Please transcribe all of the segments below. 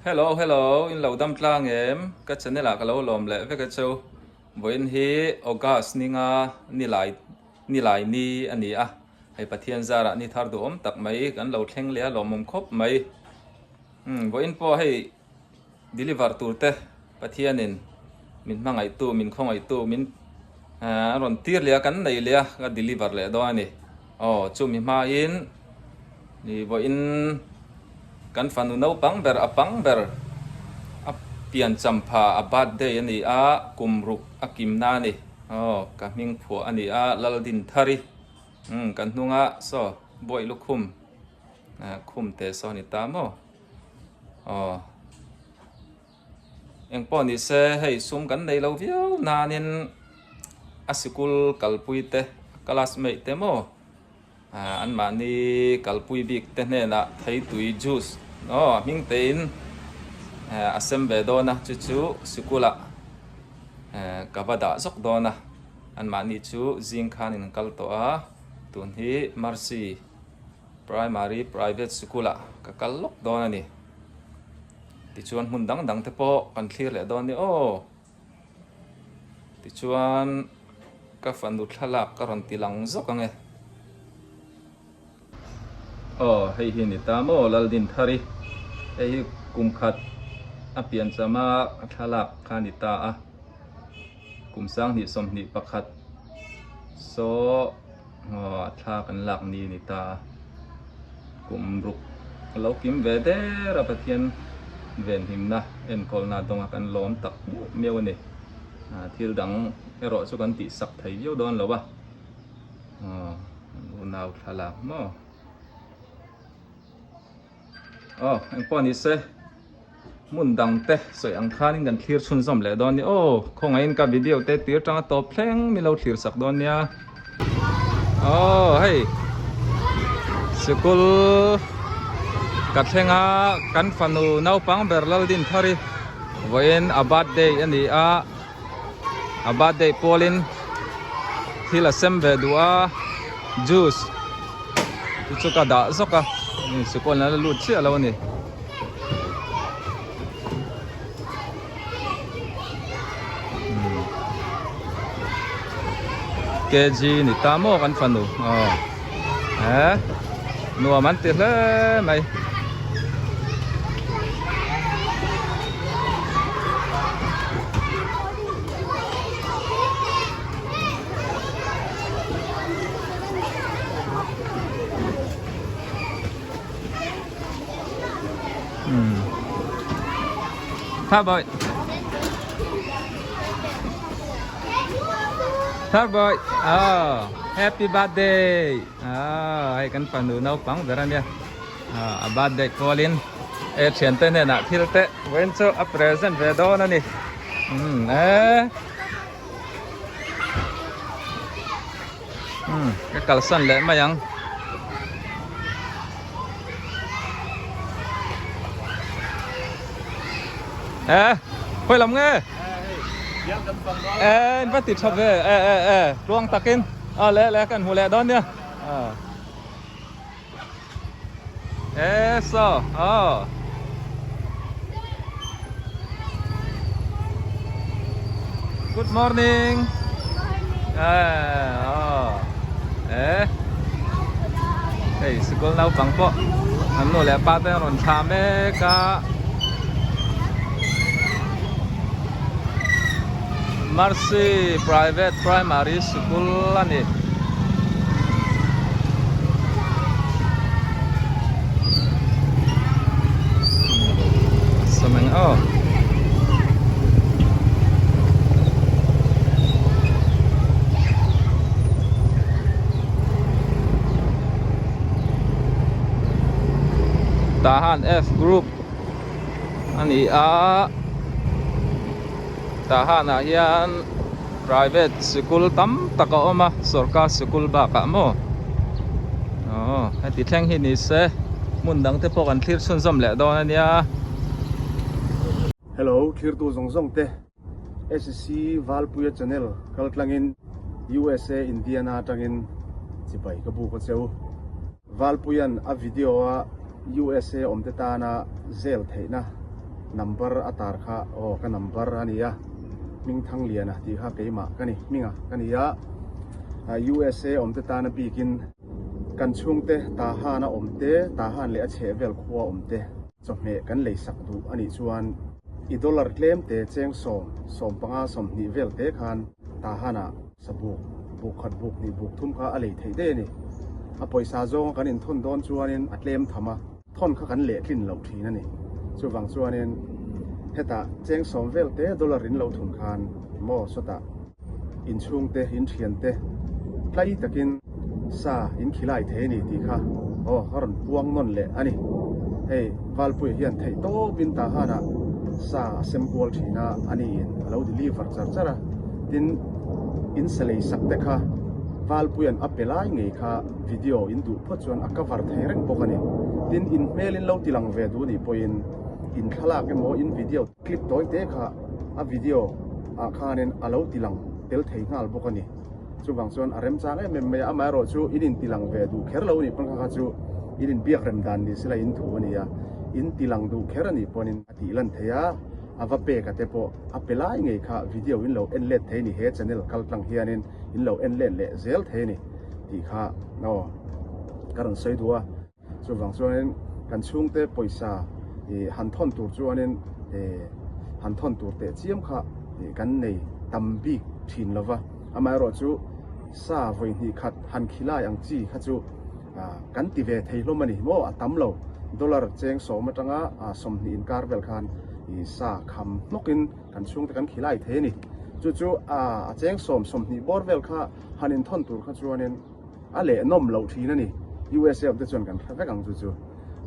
Hello hello in lo dam tlang em ka channel ah ka lo lawm leh vek a cheu vawiin hi August ninga nilai nilai ni a ni a hei Pathian zarah ni thar duhawm tak mai kan lo thleng leh a lawmawm khawp mai umm vawiin pawh hei Deliver tur te Pathianin min hmangaihtu, min khawngaihtu, min a rawn tir leh a, kan nei leh a, ka deliver leh dawn a ni. Aw, chumi hmain ni vawiin kan fanu naupang ber, a pang ber, a pian champha, a birthday a ni a, kum ruk a kimna a ni. Aw, ka hming phuah a ni a, Laldinthari. Umm, kan hnunga saw buaih lukhum, khum te saw a ni ta maw? Aw engpawh ni se hei sum kan nei lo viau nanin a sikul kalpui te classmate te maw ah anmahni kalpui bik te hnenah theitui juice aw a hming tein a sem ve dawn a chu chu sikulah eh ka va dah zawk dawn a anmahni chu zing khanin an kal tawh a tun hi Mercy. Primary Private Sikul ah ka kal lawk dawn a ni. Tichuan hmun dang dang te pawh kan thlir leh dawn ni aw. Tichuan ka fanu thlalak ka rawn ti lang zawk ang e. Aw hei hi ni ta maw Laldinthari. Hei hi kum khat a piancham a thlalak kha ni ta a. Kum 20 21 saw Aw a thla kan lak ni a ni ta a, kum ruk a lo kim ve der a Pathian venhimna enkawlna dawnga kan lawm tak miau miau a ni. Thil dang erawh chu kan tihsak thei viau dawn lo a, aw an unau thlalak maw. Aw engpawh ni se hmun dang te sawi ang khanin kan thlir chhunzawm leh dawn nia aw khawngaihin ka video te tir tanga tawp thleng mi lo thlir sak dawn nia aw hei sikul ka thleng a kan fanu naupang ber Laldinthari vawiin a birthday a ni a a birthday pawlin thil a sem ve duh a juice chu chu ka dah zawk a sikul an la lut chiah lo a ni. Kg ni ta maw kan fanu aw eh nuam an ti hle mai. Thar boy. Thar boy. Oh, happy birthday. Oh, hei kan fanu naupang ber ania. A birthday call in e thian te hnenah thil te vawiin chu a present ve dawn a ni. Umm e. Umm ka kalsan leh mai ang. E khawi lam nge? E in va ti tha ve e e e tluang takin a le le kan hmu leh dawn nia. Eso, oh. Good morning. Eh, oh. Eh. Hei, sikul naupang pawh an nu leh pa te an rawn thlah mek a. Mercy Private Primary School a ni. Sawmeng aw. Tahan F Group a ni a. Tahan ah hian private sikul tam tak a awm a sorkar sikul bakah maw aw heti thleng hi ni se hmun dang te pawh kan thlir chhunzawm leh dawn a nia. Hello thirtu zawng zawng te SC Valpuia channel kal tlangin USA Indiana atangin chibai ka buk a cheu. Valpuia'n a video a USA awmte tana zel theihna. Number a tar kha aw ka number a ni a, Hmingthangliana tih kha keimah ka ni, hminga ka ni a, USA awmte tana bikin kan chhungte Tahan a awm te, Tahan leh a chhehvel khua awm te chawhmeh kan lei sak duh a nih chuan i dollar tlem te cheng sawm, 15, 20 vel te khan Tahan ah Sabuk, buk khat buk hnih buk thum kha a lei theih daih a ni. A pawisa zawnga kan inthawn dawn chuanin a tlem tham a, thawn kha kan lehtlin loh thin a ni. Chuvang chuanin hetah cheng sawm vel te dollar in lo thun khan maw sawtah inchhungte, inthiante tlai takin sa in khilai thei a ni tih kha aw a rawn puang nawn leh a ni. Hei Valpuia hian theih tawpin Tahanah sa a sem kual thin a, a niin a lo deliver char char a. Tin, in sa lei sak te kha Valpuia'n a pe lai ngei kha video in duh phawt chuan a cover thei reng bawk a ni. Tin, in hmel in lo ti lang ve duh nih pawhin in thlalak emaw in video clip tawi te kha a video ah khanin a lo ti lang tel thei nghal bawk a ni. Chuvang chuan a remchang em em mai a, amaherawh chu in in ti lang ve duh kher lo nih pawn kha kha chu in inbiak rem dan ni sela in thu a ni a, in ti lang duh kher a nih pawhin a tih lan thei a. A va pek a te pawh a pe lai ngei kha video in lo en let thei ni he channel kal tlang hianin in lo en let leh zel thei ni tih kha aw ka rawn sawi duh a. Chuvang chuanin kan chhungte pawisa ih han thawn tur chuanin ih han thawn tur teh chiam kha ih kan nei tam bik thin lo va, amaherawh chu sa vawi hnih khat han khilai ang chi kha chu Kan ti ve thei hlawm a ni maw? A tam lo. Dollar cheng sawm atanga 20 inkar vel khan i sa kham hnawkin kan chhungte kan khilai thei a ni. Chu chu a cheng sawm 20 bawr vel kha han inthawn tur kha chuanin a leh nawm loh thin a ni. USA awmte chuan kan hre vek ang chu chu.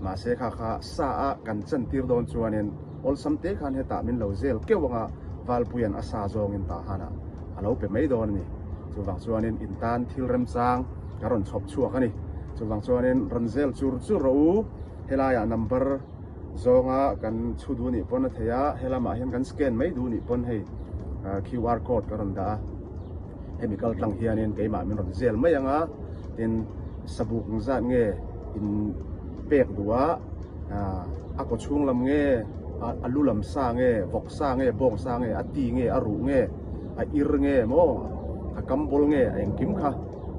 Mahse kha kha sa a kan chantir dawn chuanin awlsam te khan hetah min lo zel keuh anga Valpuia'n a sa zawngin Tahanah a lo pe mai dawn a ni. Chuvang chuanin in tan thil remchang ka rawn chhawp chhuak a ni. Chuvang chuanin rawn zel chur chur rawh u, helaiah number zawnga kan chhu duh nih pawn a thei a, helamah hian kan scan mai duh nih pawn hei QR code ka rawn dah a, hemi kal tlang hianin keimah min rawn zel mai ang a, tin sabuk engzat nge in pek duh a, a kaw chhung lam nge, a lu lam sa nge, vawk sa nge, bawng sa nge, a ti nge, a ruh nge, a ir nge maw, a kam bawl nge, a engkim kha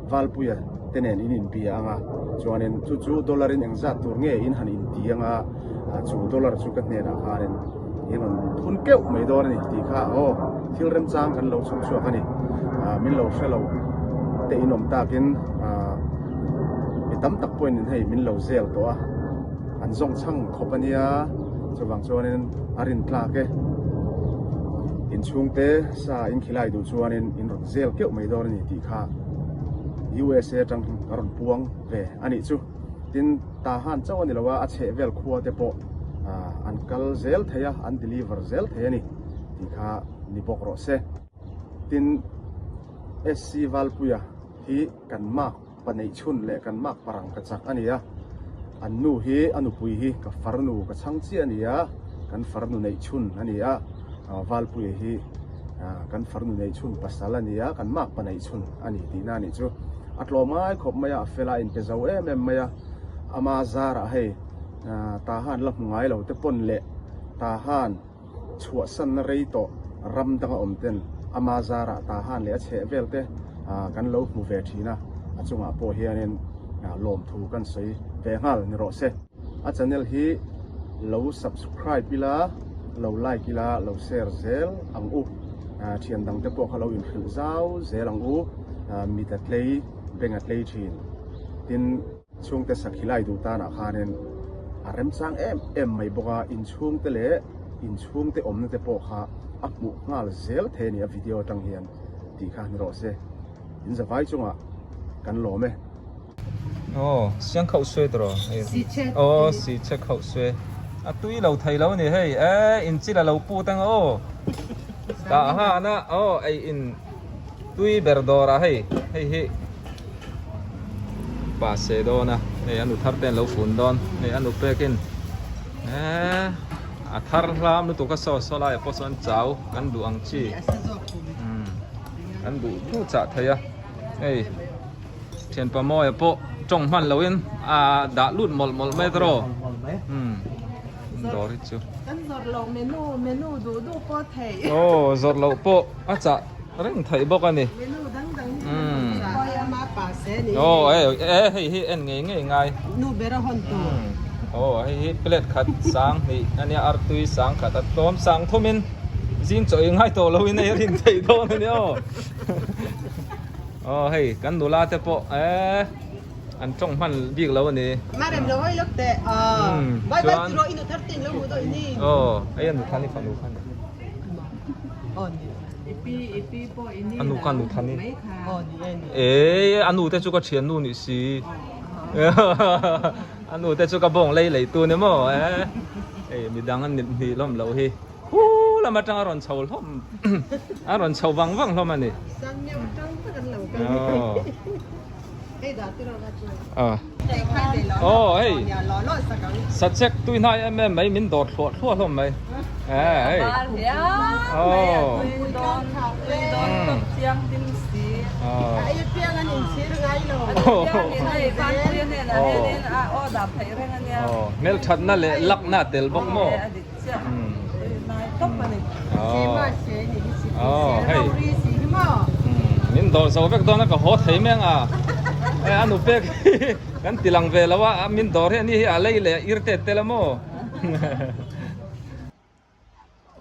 Valpuia te nen in inbia ang a, chuanin chu chu dollar in engzat tur nge in han inti ang a, chu dollar chu ka hnenah khanin in rawn thun keuh mai dawn a ni tih kha aw thil remchang kan lo chhawp chhuak a ni. Min lo hre lo te in awm takin mi tam tak pawhin in hei min lo zel tawh a, an zawng chhang khawp a nia, chuvang chuanin a rin tlak e. Inchhungte sa in khilai duh chuanin in rawn zel keuh mai dawn a ni tih kha USA atang ka rawn puang ve a nih chu. Tin, Tahan chauh a ni lo a, a chheh vel khua te pawh an kal zel thei a, an deliver zel thei a ni tih kha ni bawk rawh se. Tin, SC Valpuia hi kan mark pa neih chhun leh kan mak parang ka chak a ni a, an nu hi a nupui hi ka farnu ka chhang chiah a ni a, kan farnu neih chhun a ni a, Valpuia hi kan farnu neih chhun pasal a ni a, kan mak pa neih chhun a ni tihna a nih chu. A tlawm ngai khawp mai a, a fel a, a inpe zo em em mai a, ama zarah hei Tahan la hmu ngai lo te pawn leh Tahan chhuahsanna rei tawh ram danga awm ten ama zarah Tahan leh a chheh vel te kan lo hmu ve thin a, a chungah pawh hianin lawmthu kan sawi ve nghal ni rawh se. A channel hi lo subscribe ila, lo like ila, lo share zel ang u. Thian dang te pawh kha lo inhrilh zau zel ang u, mit a tlei, beng a tlei thin. Tin. Chhungte sakhilai duh tanah khanin a remchang em em mai bawk a, inchhungte leh inchhungte awmna te pawh kha a hmuh nghal zel thei a ni a video atang hian tih kha ni rawh se. In zavai chungah kan lawm e. Aw, siang khauh suai tawh rawh. Aw, si che khauh suai. A tui lo thei lo ni hei. E, in chil a lo put ang aw. Tah han a, aw, ei in tui ber dawr ah hei, hei hi. Pa se dawn a hei a nu thar te an lo fun dawn hei a nu pek in eee a thar hlam lutuk a saw saw lai ah pawh sawn chau kan duh ang chi umm kan duh duh chah thei a hei thianpa mawia pawh tawng hman lo in a dah lut mawlh mawlh mai tawh umm. Dawr hi chu. Kan zawrh loh menu menu duh duh pawh theih. Aw zawrh loh pawh a chah reng theih bawk a ni. Menu dang dang hi kan rawn chah. Khawi ama pa se ni. Aw hei e hei hi en ngei ngei ngai. Nu ber a hawn tur. Aw hei hi plate khat sang hnih a nia artui sang khat a tlawm sang thum in zing chaw ei ngai tawh lo in hei a rin theih dawn a nia aw. Aw hei kan nula te pawh e. An tawng hman bik lo a ni. Marem lo hawi lawk teh. Bye bye tiro inu thar te in lo hmuh dawh ini. Aw hei anu than i fanu khan. Aw ni. Ipi ipi pawh ini. Anu kha anu than i. Aw ni e ni. Ei anu te chu ka thian nu nih si. Anu te chu ka bawng lei lei tu ni maw e. Hei midang an nih hlawm loh hi. Hu lam atang a rawn chho hlawm a rawn chho vang vang hlawm a ni. San meuh atang tak an lo kal. Aw hei sachek tui hnai em em mai min dawr thluah thluah hlawm mai e hei aw aw hmelthatna leh lakna a tel bawk maw Aw hei min dawr zo vek dawn a ka haw thei mai ang a hei a nu pek hi kan ti lang ve lo a min dawr hi a ni hi a lei leh ir tet tel a maw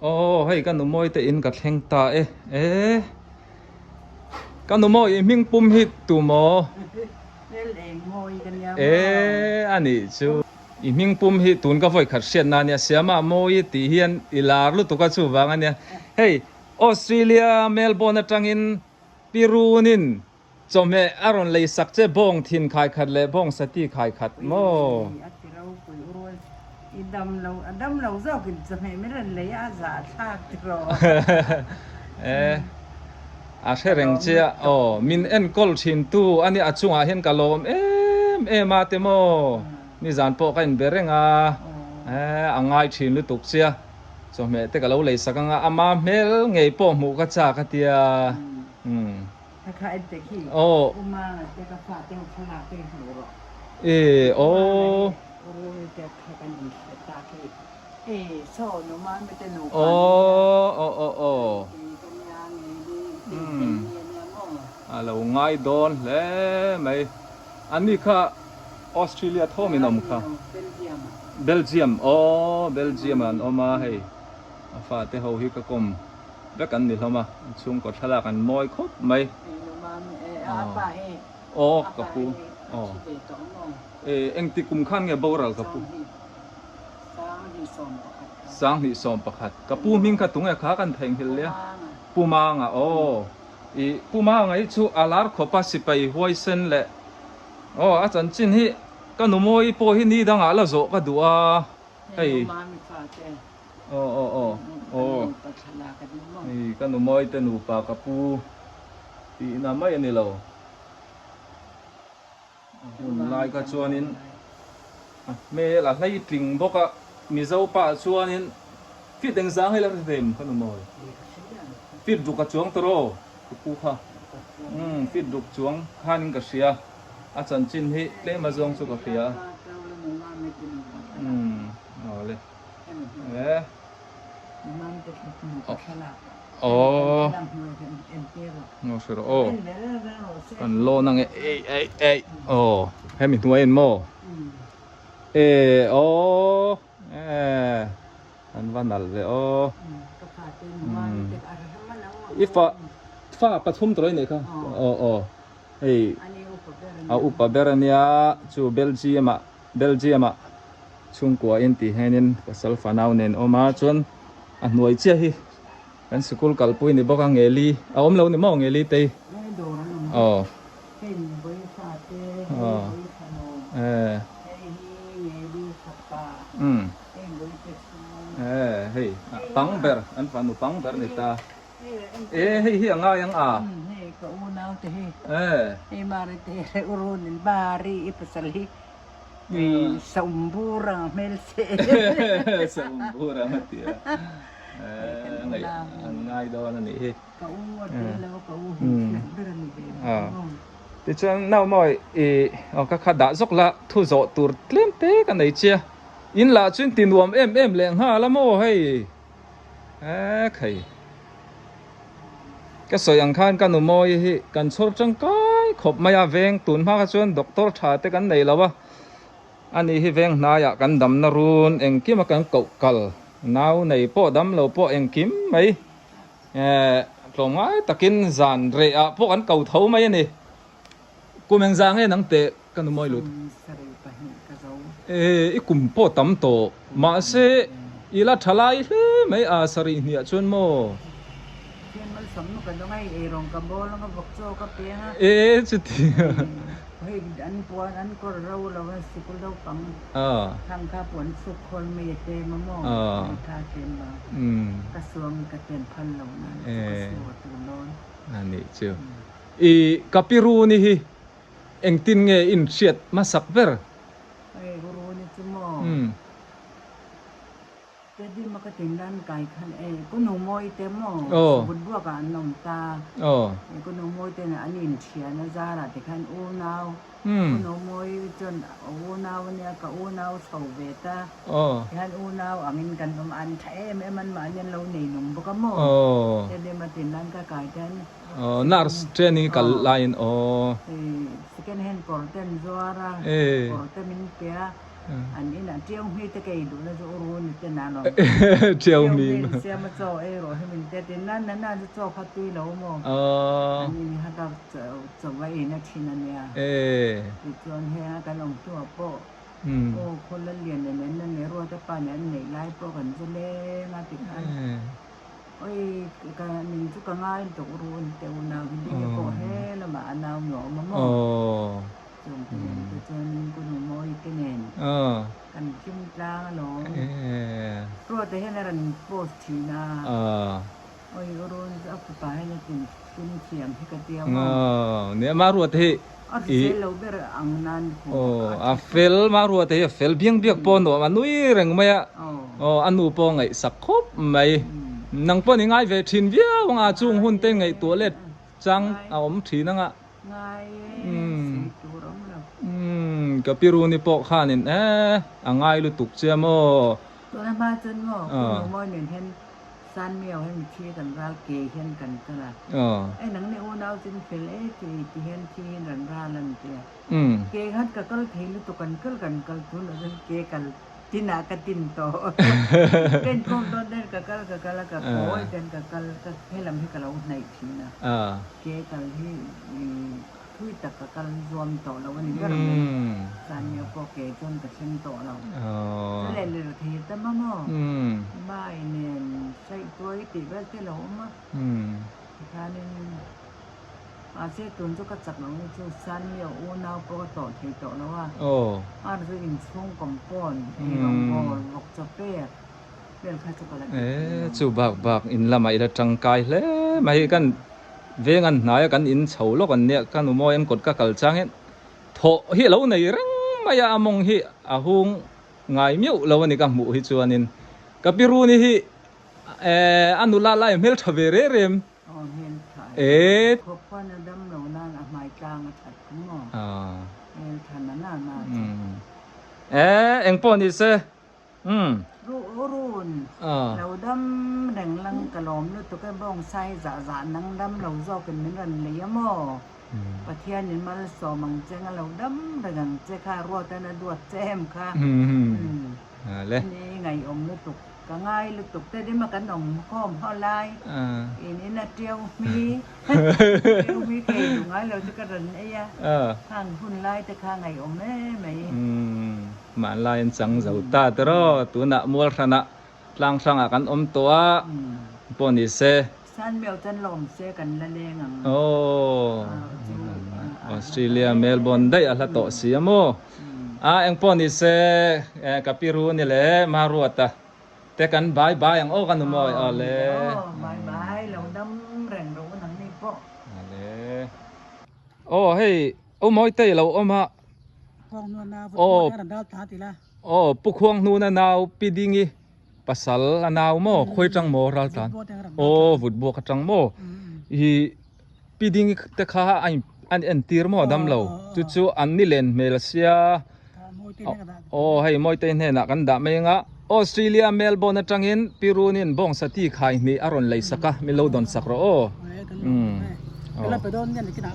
aw hei ka nu mawi te in ka thleng ta e e ka nu mawi i hming pum hi tu maw e a nih chu. I hming pum hi tun ka vawi khat hriatna a nia, Siama Mawi tih hian i lar lutuk a chuvang a nia. Hei, Australia Melbourne atangin Pi Runin chawhmeh a rawn lei sak che bawng thin khai khat leh bawng sati khai khat maw? A ti ropui ur i dam lo, a dam lo zawkin chawhmeh min rawn lei a, a zah thlak ti rawh. E, a hre reng che a, aw, min enkawl thin tu a nia, a chungah hian ka lawm em em a te maw? Nizan pawh ka inbe reng a, a ngai thin lutuk chia, chawhmeh te ka lo lei sak ang a, ama hmel ngei pawh hmuh ka chak a tia. Aw. E aw. Aw aw aw aw. A lo ngai dawn hle mai. Ani kha Australia thawm in awm kha. Belgium aw Belgium ah an awm a hei a fate ho hi ka kawm vek an ni hlawm a an chhungkaw thlalak an mawi khawp mai. Aw ka pu aw engti kum khan nge boral ka pu. 21 ka pu hming kha tunge kha kan theihnghilh lia Pu Manga aw. I Pu Manga hi chu a lar khawp a sipai huaisen leh aw a chanchin hi ka nu mawi pawh hi ni dangah la zawh ka duh a hei aw aw aw aw i ka nu mawi te nupa ka pu tihna mai a ni lo a hun lai kha chuanin a hmel a hlei tling bawk a Mizo pa chuanin fit engzang hi la hre ve em ka nu mawi. Fit ruk a chuang tawh aw ka pu kha. Umm fit ruk chuang khanin ka hria a chanchin hi tlem a zawng chu ka hria umm awle e aw ngaw hre rawh aw kan lawn ange ei ei ei aw hemi hnuai en maw e aw e. An va nalh ve aw. I fa fa pathum tawh i neih kha. Aw aw. Hei a upa ber ania chu Belgium ah Belgium ah chhungkua in tih hianin pasal fanau nen awm a chuan a hnuai chiah hi kan sikul kalpui ni bawk a Ngeli a awm lo ni maw Ngeli tei. Aw. Aw. E. Umm. E hei pang ber an fanu pang ber ni ta e hei hi a ngai ang a. Hei ka unau te hi. E. Hei mari te he urun in bari i pasal hi saum bur ang hmel che. Saum bur ang a ti a. E an ngai dawn a nih hi. Ka u a tel lo ka u hmeichhia ber a ni ve bawk ang. Tichuan nau mawi i aw ka kha dah zawk la thu zawh tur tlem te ka nei chia. In lah chu in ti nuam em em leh nghal a maw hei e khai. Ka sawi ang khan ka nu mawi hi kan chhawr tangkai khawp mai a veng tun hma kha chuan doctor tha te kan nei lo a ani hi veng hnaiah kan damna run engkim a kan koh kal nau nei pawh dam lo pawh engkim mai eh tlawmngai takin zan reh ah pawh kan ko tho mai a ni. Kum engzah nge nang teh ka nu mawi lut? E, i kum pawh tam tawh. Mahse, i la tha lai hle mai a sarih hniah chuan maw? E, chuti. E, a nih chu. I Kapiruni hi engtin nge in hriat hmasak ber? Hei Uruni chu maw? Teddy-ma ka tin lan kai khan e ku nu mawi te maw Subut buak ah an awm ta. E ku nu mawi te nen an inthian a zarah te khan unau ku nu mawi chuan unau ania ka unau chho ve ta. Tihian unau angin kan awm a an tha em em an mahni an lo nei nung bawk a maw? Teddy-ma tin lan ka kai te an Aw nurse training i kal laiin aw. Second hand kawr te an zuar a, kawr te min pe a, an inah tiau hmi te ka ei duhna chu u ru ni te nan awm. Tiau hmi. Tiau hmi siam a chaw ei rawh hi min ti a tin nan na na chu chaw kha tui lo maw. An in kha ka chaw va ei na thin a nia. Tichuan heng a kan awm hnuah pawh aw khaw la lian nen an la nei ruat a pa nen an neih lai pawh kan zu leng a tikhan. Oi ka ning chu ka ngai lutuk run te unau hi ding e pawh he lamah a nau mi a awm a maw? Chung te nen te chuanin ku nu mawi te nen kan hlim tlang alawm. Ruata hian a rawn post thin a, oi u run chu a fapa hian a tin hlim thiam hi ka tia maw? Nia mah Ruata hi A hrisel lo ber ang nan hmuh a fel mah Ruata hi a fel biang biak pawh a nuam a nui reng mai a. Aw a nu pawh ngaihsak khawp mai. Nang pawh ni ngai ve thin viau anga chung hun te ngaihtuah let chang a awm thin anga. Ngai e, sawi tur awm lo. Umm ka pi Runi pawh khanin e a ngai lutuk che maw. Tuna hma chuan maw Pu Numawi nen hian Sanmiau hian mithi kan ral ke hian kan kal a. Ei nang ni unau chin fel e ti ti hian thi hian ran ral an ti a. Ke khan ka kal thei lutuk kan kal kan kal tunah chuan ke kal Tinah ka tin tawh. Ka inkhawm dawn ten ka kal ka kal a, ka kawi ten ka kal, ka helam hi ka lo hnaih thin a. Ke kal hi thui tak ka kal zuam tawh lo a ni ber mai. Sanmio pawh ke chuan ka thleng tawh lo. Chu leh lirthei a tam a maw? Mai nen saihtuai tih vel te lo awm a. Tikhanin mahse tun chu ka chak lo ni chu Sanmio unau pawh ka tlawh thei tawh lo a. Ar chu inchhung compound eirawng bawl vawk chaw pek vel kha chu ka la ti thei lo. E chu bak bak in lamah ila tangkai hle mai kan veng an hnai a kan in chho lawk an nia ka nu mawi an kawt ka kal chang hian thawh hi a lo nei reng mai a a mawng hi a hung ngai miauh lo a ni ka hmuh hi chuanin ka pi runi hi Eh a nula lai hmel tha ve reh rem. Aw hmel tha e. Khawp khuan a dam lo nan a hmai tlang a that khu maw. Hmel tha na na na chu. Eh eng pawh ni se. Umm. Run lo dam reng lang ka lawm lutuk e bawng sai zah zah nang dam lo zawk in min rawn lei a maw. Pathian in malsawm ang che nga lo dam reng ang che kha ruat an a duat che em kha. Umm. Ni ngaihawm lutuk. Ka ngai lutuk te dima kan awm khawm ho lai in in a tiau hmi tiau hmi kei duh ngai lo chu ka rawn ei a khang hun lai te kha ngaihawm em mai. Umm hmanlai an chang zo ta tiraw tunah mual hranah tlang hrangah kan awm tawh a pawh ni se. Sanmeo chuan lawm se kan la leng ang. Aw Australia Melbourne daih a hla tawh si a maw. A engpawh ni se ka pi ru ni le Maruata te kan bye bye ang aw ka nu mawi aw le. Aw bye bye lo dam reng rawh u nang ni pawh. Ale. Aw hei u Mawitei lo awm a. Aw aw Pu Khuanghnuna nau Pi Dingi pasal a nau maw khawi tang maw ral tlan aw vut buak atang maw i Pi Dingi te kha a in an entir maw dam lo chu chu an ni len hmel sia. Aw hei Mawitei hnenah kan dah mai anga Australia Melbourne atangin Pi Runin bawngsa ti khai hnih a rawn lei sak a, min lo dawn sak rawh aw. Umm.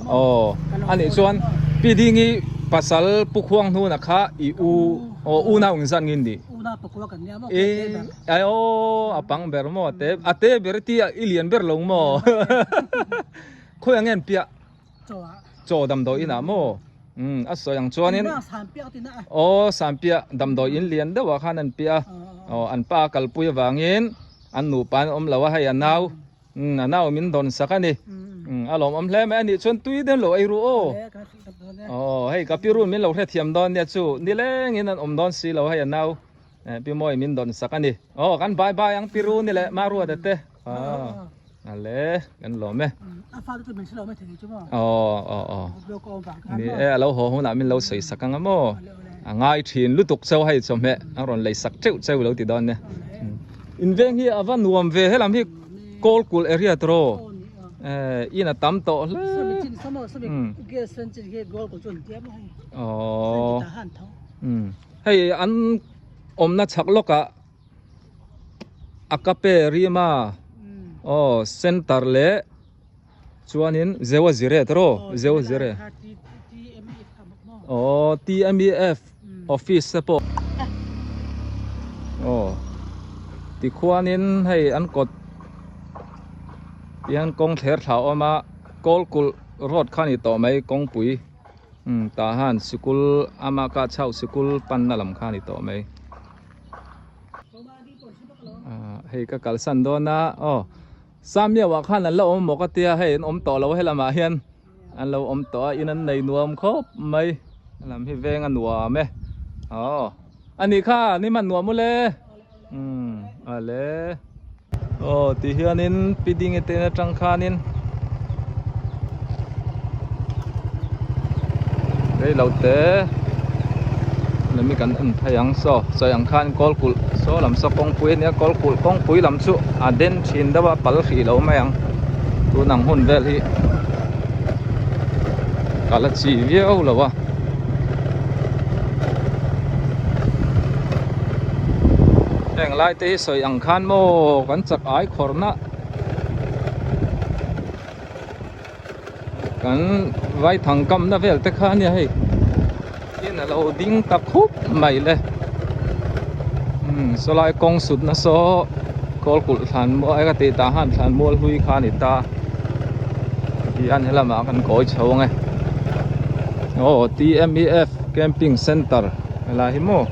Aw anih chuan Pi Dingi pasal Pu Khuang hnuna kha i u aw u nau engzat nge ni? E ai aw a pang ber maw a te a te ber ti a i lian ber lo maw? Khawi ang nge an piah? Chaw damdawi inah maw? Umm a sawi ang chuanin aw Sanpiah damdawi in lian deuhah khan an piah a, aw an pa a kalpui avangin an nupa an awm lo a hei a nau umm a nau min dawn sak a ni umm a lawmawm hle mai a nih chuan tui deuh lo ei ru aw aw hei ka pi run min lo hrethiam dawn nia chu nilengin an awm dawn si lo hei a nau eh pi mawi min dawn sak a ni aw kan bye bye ang pi run ni leh Maruata te aw. Ale kan lawm e. A fa te chu min hre lo mai thei chu maw? Aw aw aw. Ni e a lo haw hunah min lo sawi sak ang a maw? A ngai thin lutuk cheu hei chawhmeh a rawn lei sak teuh cheu lo ti dawn nia. In veng hi a va nuam ve helam hi Kawlkulh area tawh eh in a tam tawh hle. Aw hei an awmna chhak lawkah Akape Rima aw center leh chuanin Zewa Zire tawh Zewa Zire aw TMEF office te pawh aw tikhuanin hei an kawt tihian kawng thler thla a awm a Kawlkulh road kha a ni tawh mai kawngpui tah han sikul ama kah chauh sikul panna lam kha a ni tawh mai. Hei ka kalsan dawn a aw Samiau ah khan an la awm maw ka tia hei an awm tawh lo helamah hian an lo awm tawh a in an nei nuam khawp mai helam hi veng a nuam e aw a nih kha ni hman nuam ule umm ale aw ti hianin pi ding te atang khanin Reilo te lemi kan en phei ang saw sawi ang khan kawl kulh saw lam saw kawngpui ania kawl kulh kawngpui lam chu a den thin deuh a pal hrih lo mai ang tun ang hun vel hi ka la chi viau lo a. Heng lai te hi sawi ang khan maw kan chak ai khawrhna. Kan vaithang kamna vel te kha ania hei in a lo ding ta khup mai le umm sawlai kawng sut na saw kawl kulh thlan mual ka tih tah han thlan mual hlui kha a ni ta tihian helamah kan kawi chho ang e aw T_M_E_F camping center helai hi maw.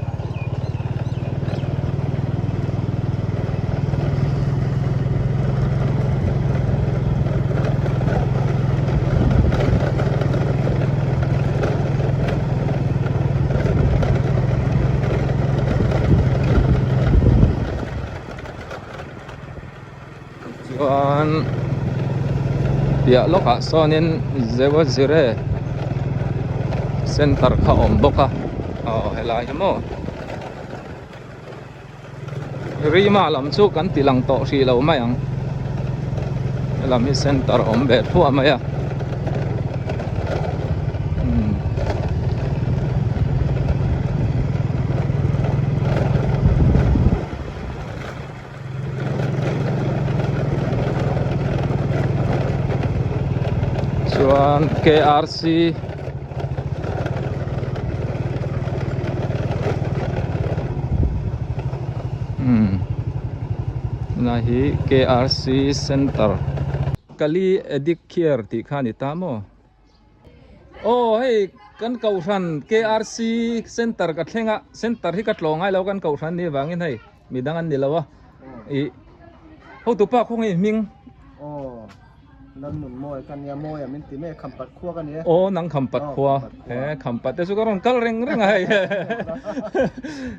Chuan piah lawkah sawnin Zewa Zire center kha a awm bawk a aw helai hi maw Rima lam chu kan ti lang tawh hrih lo mai ang helam hi center a awm ve thluah mai a. Chuan KRC umm tunah hi KRC center Kali Addict Care tih kha a ni ta maw. Aw hei kan kohhran KRC center ka thleng a center hi ka tlawh ngai lo kan kohhran ni avangin hei midang an ni lo a ih hotu pa khaw nge hming Aw Lalnun mawi ka nia mawi a min ti mai Khampat khua ka ni e Aw nang Khampat khua he Khampat te chu ka rawn kal reng reng a hei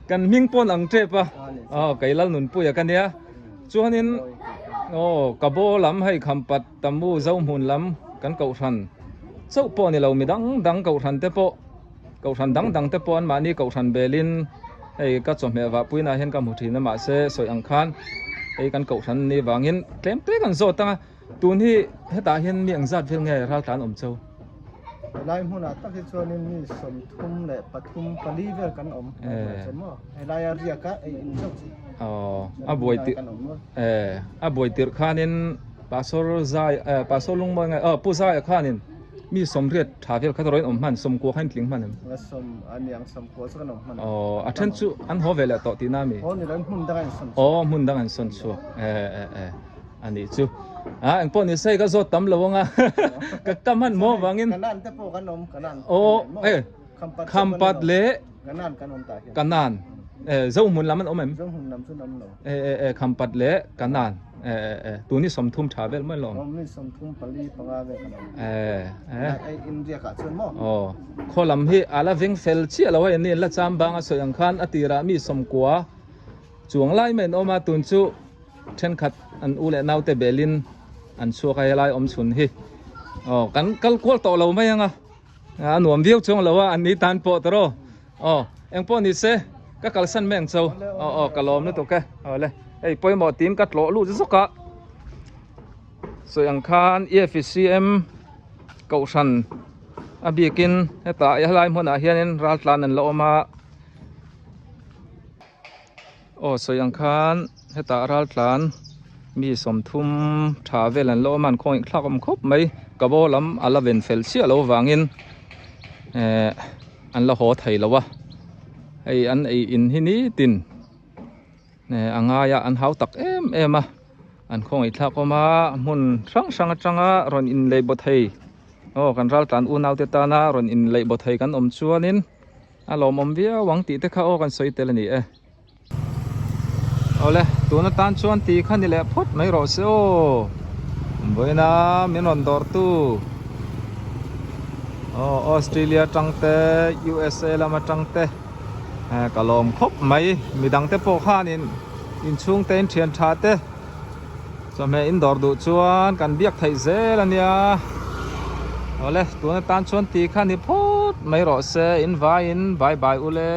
kan hming pawn ang tep a aw kei Lalnunpuia ka nia chuanin aw ka baw lam hei Khampat Tamu Zohmun lam kan kohhran chauh pawh ni lo mi dang dang kohhran te pawh kohhran dang dang te pawh anmahni kohhran belin hei ka chawhmeh vahpuinah hian ka hmu thin a mahse sawi ang khan hei kan kohhran ni vangin tlem te kan zawt ang a tun hi hetah hian mi engzat vel nge raltlan awm chau. Helai hmunah tak hi chuanin mi 34 pali vel kan awm chu maw helaia riak a ei in chauh chu. Aw a buai tirh eh a buai tirh khanin Pastor Zai eh Pastor Lungmawi ngai aw Pu Zaia khanin mi 80 tha vel kha erawhin awm hman 90 kha in tling hman em? A niang 90 chu kan awm hman. Aw a then chu an haw ve leh tawh tihna ami? Aw ni lo hmun dang a in sawn chhuak. Aw hmun dang an sawn chhuak eh eh eh. A nih chu. A engpawh ni se ka zawt tam lo anga ka ka hman maw vangin. Kanan te pawh kan awm kanan. Aw e Khampat leh Kanan kan awm tah hian. Kanan e Zohmun lam an awm em? Zohmun lam chu an awm lo. E e e Khampat leh Kanan e e e tun hi 30 tha vel mai lawm. Awm mi 34 vel kan awm. E e Ai India kah chuan maw? Aw khaw lam hi a la veng fel chiah lo a ni la cham bang a sawi ang khan a tirah mi 90 chuang lai mai an awm a tun chu Thenkhat an u leh naute belin an chhuak a helai awm chhun hi aw kan kal kual tawh lo mai anga a nuam viau chuang lo a an ni tan pawh tawrh aw aw eng pawh ni se ka kalsan mai ang cho aw aw ka lawm lutuk e aw le hei pawimawh tiin ka tlawh lut zawk a sawi ang khan EFCM kohhran a bikin hetah helai hmunah hianin raltlan an la awm a. Aw sawi ang khan hetah raltlan mi 30 tha vel an la awm a an khawngaih thlak awm khawp mai ka bo lam a la ven fel chiah lo vangin eh an la haw thei lo a hei an ei in hi nitin eh a ngai a an hau tak em em a an khawngaih thlak awm a hmun hrang hrang atanga rawn inlei baw thei aw kan raltlan unau te tana rawn inlei baw thei kan awm chuanin. A lawmawm viau ang tih te kha aw kan sawi tel a ni e. Awle, tun atan chuan ti kha ni leh phawt mai rawh se aw. Vawiina min rawn dawrtu aw Australia atang te, USA lam atang te ka lawm khawp mai. Midang te pawh khanin inchhung te in thian tha te. Chawhmeh in dawr duh chuan kan biak theih zel a nia. Awle, tun atan chuan ti kha ni phawt mai rawh se, in vaiin bye bye ule.